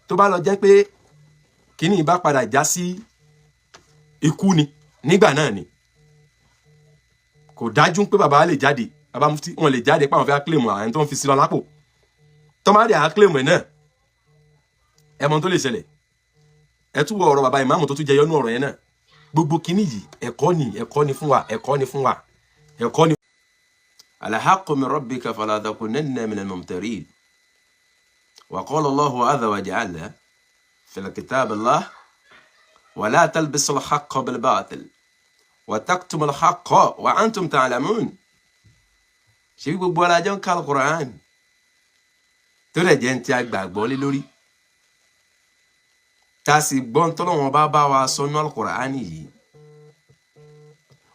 Tó bá lọ jẹ́ pé kíní bá padà já sí ikú ni nígbà náà ni kò dájú pé bàbá lè jáde, bàbá mufti wọn lè jáde pé àwọn fẹ́ claim àwọn tó ń fi sí lọ lápò. Tó má dé à claim ẹ̀ náà, ẹ mọ tó lè ṣẹlẹ̀. Ẹ tún wọ ọ̀rọ̀ bàbá ìmáàmù tó tún jẹyọ nú ọ̀rọ̀ yẹn náà. Gbogbo kíní yìí, ẹ̀kọ́ ni, ẹ̀kọ́ ni fún wa, ẹ̀kọ́ ni fún wa, ẹ̀kọ́ ni. Alhaqqu min rabbika fala takunanna minal mumtarin. Wa qala Allahu azza wa jalla fil kitab Allah: wala talbisul haqqa bil batil wa taktumul haqqa wa antum ta'lamun. Ṣé gbogbo alájọ ń ka Al-Qur'an tó dẹ̀ jẹ́ ń tí a gbàgbọ́ lé lórí, tá a sì gbọ́n tọ́lọ́wọ́n bá bá wa sọ ní Al-Qur'an yìí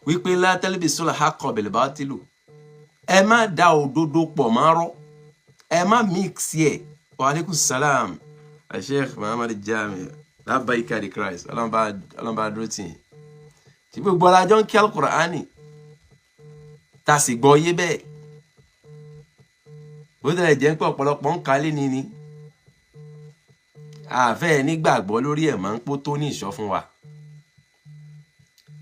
wípé la talbisul haqqa bil batil, ẹ má da òdodo pọ̀ mọ́rọ́, ẹ má mix ẹ̀. Wa alaikum salam, Sheikh Muhammad Jami, labbaika di Christ. Ọlọ́mọba dúró tì yín. Tí gbogbo alájọ ń kí Al-Qur'ani, tá a sì gbọ́ yé bẹ́ẹ̀, bó tilẹ̀ jẹ́ pé ọ̀pọ̀lọpọ̀ ń kalé ni àfẹ́ nígbàgbọ́ lórí ẹ̀ máa ń pó tó ní ìṣọ́ fún wa.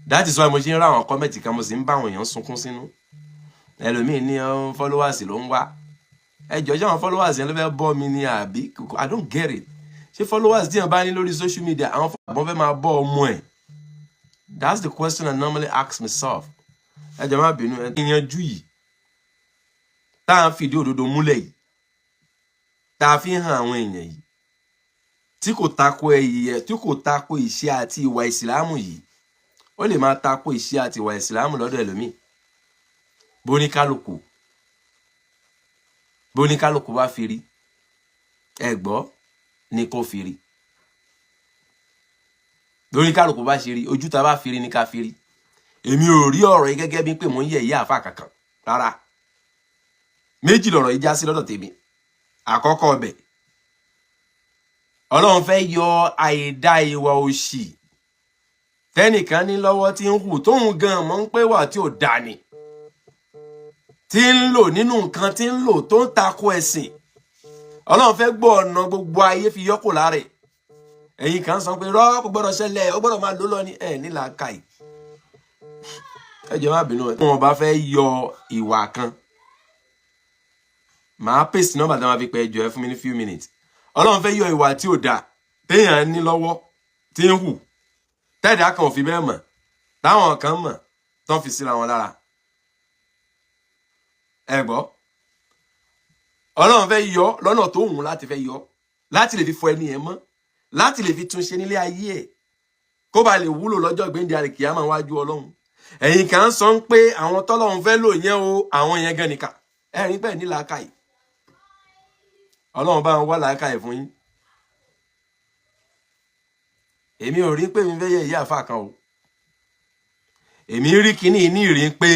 That is why mo ṣe ń rá àwọn comment kan, mo sì ń bá àwọn èèyàn sunkún sínú. Ẹlòmíín ní followers ló ń wá. Ẹjọ́, ṣé àwọn followers yẹn ló fẹ́ bọ́ mi ni àbí? I don't get it. Ṣé followers tí yẹn bá ní lórí social media, àwọn followers fẹ́ máa bọ́ ọmọ ẹ̀? That's the question I normally ask myself. Ẹ jọ̀ọ́, má bínú. Ẹ yanjú yìí tá à ń fìdí òdodo múlẹ̀ yìí, tá a fi ń hàn àwọn èèyàn yìí, tí kò tako ẹyẹ, tí kò tako ìṣe àti ìwà ìsìlámù yìí, ó lè máa tako ìṣe àti ìwà ìsìlámù lọ́dọ̀ ẹlòmíì. Bóníkálukú bá fi rí, ẹ gbọ́ ni kò fi rí. Bóníkálukú bá ṣe rí, ojú tá a bá fi rí ni ká fi rí. Èmi ò rí ọ̀rọ̀ yìí gẹ́gẹ́ bí pé mò ń yẹ̀ àfa kankan rárá. Méjì lọ̀rọ̀ yìí já sí lọ́dọ̀ tèmi. Àkọ́kọ́ ọbẹ̀, Ọlọ́run fẹ́ yọ àìdá ìwà òṣì tẹ́nìkan ní lọ́wọ́ tí ń hù, tóun gan mọ̀ ń pé wà tí ò dá ni tí ń lò nínú nǹkan tí ń lò tó ń tako ẹ̀sìn. Ọlọ́run fẹ́ gbọ́ ọ̀nà gbogbo ayé fi yọ́kò lára ẹ̀. Ẹ̀yin kan sọ pé rọ́ kò gbọ́dọ̀ ṣẹlẹ̀, ó gbọ́dọ̀ máa lò lọ ní ẹ̀ nílà káì. Ẹ jọ̀ọ́, má bínú. Wọn bá fẹ́ yọ ìwà kan, màá paste nọ́mbà tí wọ́n fi pẹ́. Ẹjọ́, ẹ fún mi ní few minutes. Ọlọ́run fẹ́ yọ ìwà tí ò dáa téèyàn ní lọ́wọ́ tí ń hù, tẹ́ẹ̀dá kan ò fi bẹ́ẹ̀ mọ̀, táwọn kan mọ̀ tán fi síra wọn lára. Ẹ gbọ́, Ọlọ́run fẹ́ yọ lọ́nà tó wù láti fẹ́ yọ, láti lè fi fọ ẹni yẹn mọ́, láti lè fi túnṣe nílé ayé ẹ̀, kó ba lè wúlò lọ́jọ́ ìgbéǹde àlìkìyámà wájú Ọlọ́run. Ẹ̀yin kan sọ ń pé àwọn tọ́lọ́run fẹ́ lò yẹn o, àwọn yẹn gan nìkà. Ẹ̀rín pẹ̀ ní làákàyè. Ọlọ́run bá ń wá làákàyè fún yín. Èmi ò rí pé mi fẹ́ yẹ ìyá àfa kan o. Èmi rí kíní ní ìrí pé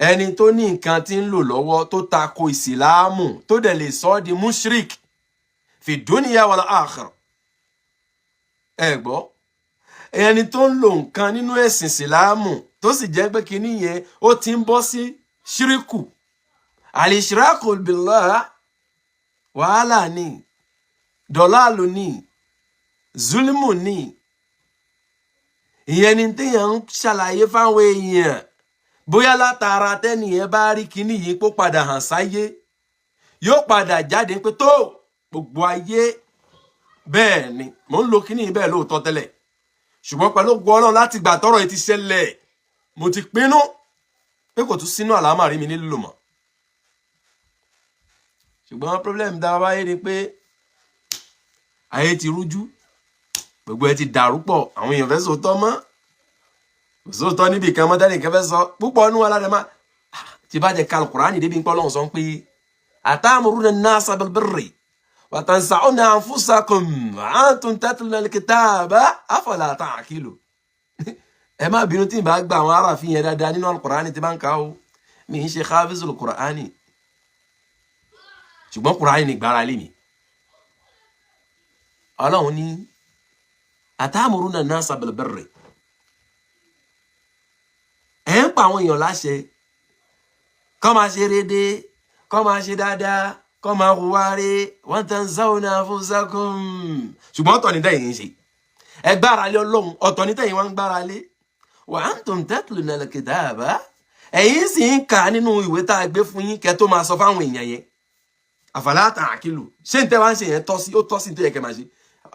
ẹni tó ní nǹkan tí ń lò lọ́wọ́ tó tako ìsìláàmù, tó dẹ̀ lè sọ ọ́ di mushrik fi dunya wal akhirah. Ẹ gbọ́, ẹni tó ń lo nǹkan nínú ẹ̀sìn ìsìláàmù, tó sì jẹ́ pé kíní yẹn ó ti ń bọ́ sí ṣíríkù, al-ishraku billah, wàhálà ni, dọ̀láàlù ni, zulimu ni. Ìyẹn ni téèyàn ń ṣàlàyé fáwọn èèyàn. Bóyá látara tẹ́nìyẹn bá rí kíní yìí kó padà hàn sáyé, yóò padà jáde pé tó gbogbo ayé, bẹ́ẹ̀ ni mò ń lo kíní yìí bẹ́ẹ̀ lóòótọ́ tẹ́lẹ̀, ṣùgbọ́n pẹ̀lú ògo Ọlọ́run, láti gbà tọ́rọ̀ yìí ti ṣẹlẹ̀, mo ti pinnu pé kò tún sínú àlámàrí mi nílò mọ́. Ṣùgbọ́n problem dá wáyé ni pé ayé ti rújú, gbogbo ẹ ti dàrú pọ̀. Àwọn èèyàn fẹ́ sòótọ́ mọ́, kò sóòótọ́ níbi kan mọ́ tẹ́nìkan fẹ́ sọ púpọ̀ nínú aládé má tí bá jẹ́ kal Kùránì débi ń pọ́ lọ́hùn sọ pé atamuruna nasa bilbirri wa tansawna anfusakum wa antum tatluna alkitaba afala ta'qilu. Ẹ má bínú tí n bá gba àwọn aráàfin yẹn dáadáa nínú alukur'ani tí bá ń kà ó. Mi ń ṣe hafizul kur'ani, ṣùgbọ́n kur'ani ni gbára lé mi. Ọlọ́run ní atamuruna nasa bilbirri, ẹ̀ ń pa àwọn èèyàn láṣẹ kọ́ máa ṣe rédé, kọ́ máa ṣe dáadáa. Kọ́ máa hùwà rí wa tansawna anfusakum. Ṣùgbọ́n ọ̀tọ̀ ní tẹ̀yìn ń ṣe. Ẹ gbára lé Ọlọ́run, ọ̀tọ̀ ní tẹ̀yìn wá ń gbára lé. Wa antum tatluna al-kitaba, ẹ̀yin sì ń kà á nínú ìwé tá a gbé fún yín kẹ́ tó máa sọ fáwọn èèyàn yẹn. Afala ta'qilu, ṣé n tẹ́ wá ń ṣe yẹn tọ́ sí? Ó tọ́ sí ní tó yẹ kẹ́ máa ṣe?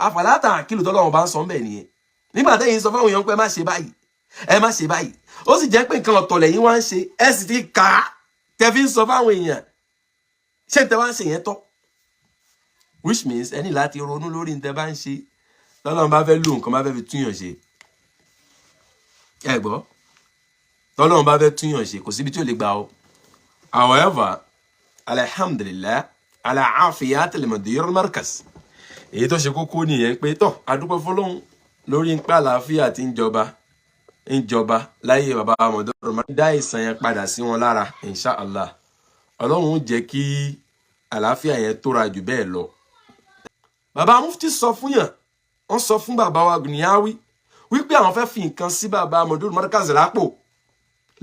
Afala ta'qilu tọ́lọ́run bá ń sọ ń bẹ̀ nìyẹn. Nígbà tẹ́yìn sọ fáwọn èèyàn pé ẹ má ṣe báyìí, ẹ má ṣe báyìí, ó sì jẹ́ pé nǹkan ọ̀tọ̀ lẹ́yìn wá ń ṣe, ẹ sì ti kà á tẹ́ fi ń sọ fáwọn èèyàn. Ṣé n tẹ́ wá ń ṣe yẹn tọ́? Which means ẹ ní láti ronú lórí n tẹ́ bá ń ṣe. Tọ́lọ́run bá fẹ́ lò nǹkan, bá fẹ́ fi túyàn ṣe, ẹ gbọ́, tọ́lọ́run bá fẹ́ túyàn ṣe, kò síbi tí ò lè gbà o. However, alhamdulillah ala afiyat al-mudir markaz. Èyí tó ṣe kókó nìyẹn pé tọ́, adúpẹ́ fọlọ́hún lórí ń pẹ́ àlàáfíà tí ń jọba láyé bàbá mọ̀dọ́rọ̀ máa dá ìsàn yẹn padà sí wọn lára. Inshallah, Ọlọ́run jẹ́ kí àlàáfíà yẹn tóra jù bẹ́ẹ̀ lọ. Bàbá mufti sọ fún yàn, wọ́n sọ fún bàbá wa Gùnìyàwí wípé àwọn fẹ́ fi nǹkan sí bàbá mọ̀dọ́rọ̀ markaz lápò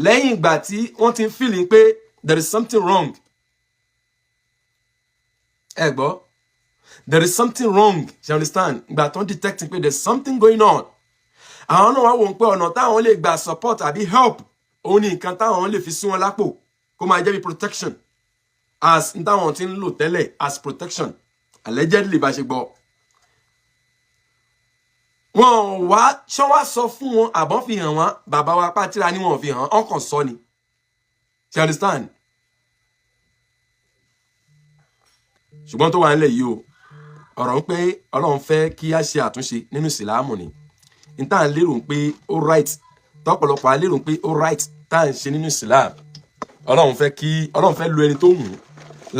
lẹ́yìn ìgbà tí wọ́n ti ń feeling pé there is something wrong. Ẹ gbọ́, there is something wrong, you understand? Ìgbà tó ń detect pé there is something going on, àwọn náà wá wò ó pé ọ̀nà táwọn lè gbà support àbí help òun ni nǹkan táwọn lè fi sí wọn lápò kó máa jẹ́ bí protection, as n táwọn ti ń lò tẹ́lẹ̀ as protection, allegedly, bá ṣe gbọ́. Wọn wá ṣán wá sọ fún wọn àbọ̀n fi hàn wọn. Bàbá wa pátírà ni wọn fi hàn ọkàn sọ ni, you understand? Ṣùgbọ́n tó wà nílẹ̀ yìí o, ọ̀rọ̀ ń pé Ọlọ́run fẹ́ kí á ṣe àtúnṣe nínú ìsìlámù ni n tá à ń lérò pé ó right, tọ́pọ̀lọpọ̀ á lérò pé ó right tá à ń ṣe nínú ìsìlámù. Ọlọ́run fẹ́ kí, Ọlọ́run fẹ́ lu ẹni tó wù ú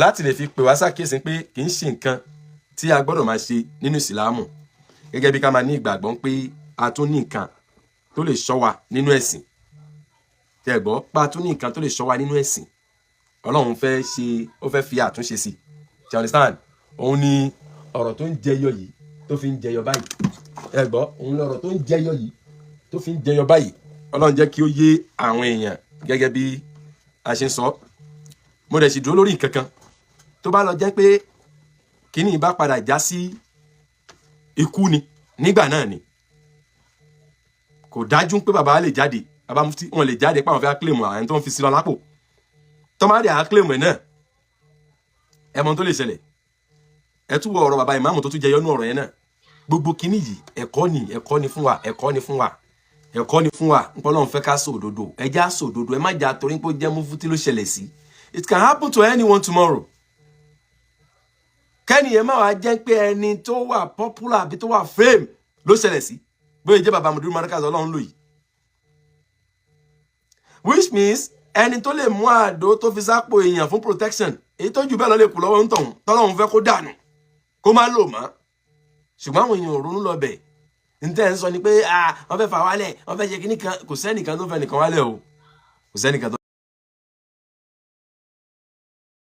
láti lè fi pè wá ṣàkíyèsí pé kì í ṣe nǹkan tí a gbọ́dọ̀ máa ṣe nínú ìsìlámù, gẹ́gẹ́ bí ká máa ní ìgbàgbọ́ pé a tún ní nǹkan tó lè ṣọ́ wa nínú ẹ̀sìn. Tẹ́ ẹ gbọ́ pa, a tún ní nǹkan tó lè ṣọ́ wa nínú ẹ̀sìn. Ọlọ́run fẹ́ ṣe, ó fẹ́ fi àtúnṣe sí, you understand? Òun ni ọ̀rọ̀ tó ń jẹyọ yìí tó fi ń jẹyọ báyìí. Ẹ gbọ́, òun lọ̀rọ̀ tó ń jẹyọ yìí tó fi ń jẹyọ báyìí. Ọlọ́run jẹ́ kí ó yé àwọn èèyàn gẹ́gẹ́ bí a ṣe ń sọ. Mo dẹ̀ sì dúró lórí nǹkan kan. Tó bá lọ jẹ́ pé kíní bá padà já sí ikú ni nígbà náà ni, kò dájú pé bàbá lè jáde. Bàbá mufti wọn lè jáde pé àwọn fẹ́ claim àwọn tó ń fi sí lọ lápò. Tọ́mádé à claim ẹ̀ náà, ẹ mọ tó lè ṣẹlẹ̀. Ẹ tún wọ ọ̀rọ̀ bàbá ìmáàmù tó tún jẹyọ nú ọ̀rọ̀ yẹn náà. Gbogbo kíní yìí, ẹ̀kọ́ ni, ẹ̀kọ́ ni fún wa, ẹ̀kọ́ ni fún wa, ẹ̀kọ́ ni fún wa. Nípa Ọlọ́run fẹ́ ká sọ òdodo, ẹ já sọ òdodo. Ẹ má jà torí pé ó jẹ́ mufti ló ṣẹlẹ̀ sí. It can happen to anyone tomorrow. Kẹ́ni yẹn má wàá jẹ́ pé ẹni tó wà popular àbí tó wà fame ló ṣẹlẹ̀ sí, bóyá jẹ́ bàbá Mudiru Markaz Ọlọ́run lò yìí, which means ẹni tó lè mú àdó tó fi sápò èèyàn fún protection, èyí tó jù bẹ́ẹ̀ lọ lè kú lọ́wọ́ ń tọ̀hún tọ́lọ́hún fẹ́ kó dànù kó má lò mọ́. Ṣùgbọ́n àwọn èèyàn ò ronú lọ bẹ̀. Ntẹ́ ń sọ ni pé wọ́n fẹ́ fà wálẹ̀, wọ́n fẹ́ ṣe kíní kan. Kò sẹ́nìkan tó fẹ́ nìkan wálẹ̀ o, kò sẹ́nìkan.